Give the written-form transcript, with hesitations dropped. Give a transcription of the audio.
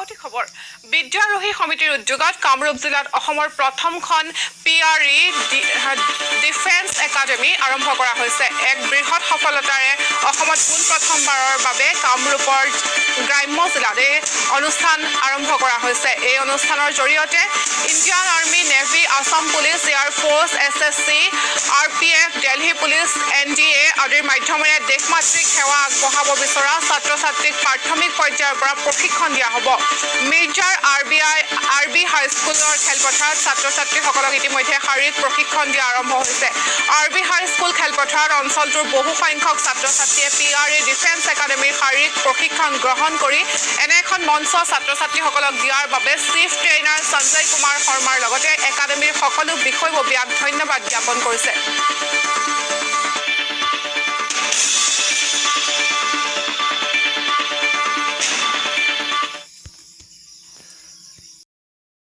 পৰৱৰ্তী খবৰ। বিদ্যাৰোহী সমিতিৰ উদ্যোগত কামৰূপ জিলাত অসমৰ প্ৰথমখন পিআৰই ডিফেন্স একাডেমী আৰম্ভ কৰা হৈছে। এক বৃহৎ সফলতাৰে অসমত পোনপ্ৰথমবাৰৰ বাবে কামৰূপৰ গ্ৰাম্য জিলাত এই অনুষ্ঠান আৰম্ভ কৰা হৈছে। এই অনুষ্ঠানৰ জৰিয়তে Indian army, navy, Assam police, air force, SSC, RPF, Delhi police, NDA আদিৰ মাধ্যমেৰে দেশ মাতৃক সেৱা আগবঢ়াব বিচৰা ছাত্ৰ ছাত্ৰীক প্ৰাথমিক পৰ্যায়ৰ পৰা প্ৰশিক্ষণ দিয়া হ'ব। মিৰ্জাৰ আৰ বি হাইস্কুলৰ খেলপথাৰত ছাত্ৰ ছাত্ৰীসকলক ইতিমধ্যে শাৰীৰিক প্ৰশিক্ষণ দিয়া আৰম্ভ হৈছে। আৰ বি হাইস্কুল খেলপথাৰত অঞ্চলটোৰ বহু সংখ্যক ছাত্ৰ ছাত্ৰীয়ে পিআৰই ডিফেন্স একাডেমীৰ শাৰীৰিক প্ৰশিক্ষণ গ্ৰহণ কৰি এনে এখন মঞ্চ ছাত্ৰ ছাত্ৰীসকলক দিয়াৰ বাবে চিফ ট্ৰেইনাৰ সঞ্জয় কুমাৰ শৰ্মাৰ লগতে একাডেমীৰ সকলো বিষয়ববীয়াক ধন্যবাদ জ্ঞাপন কৰিছে।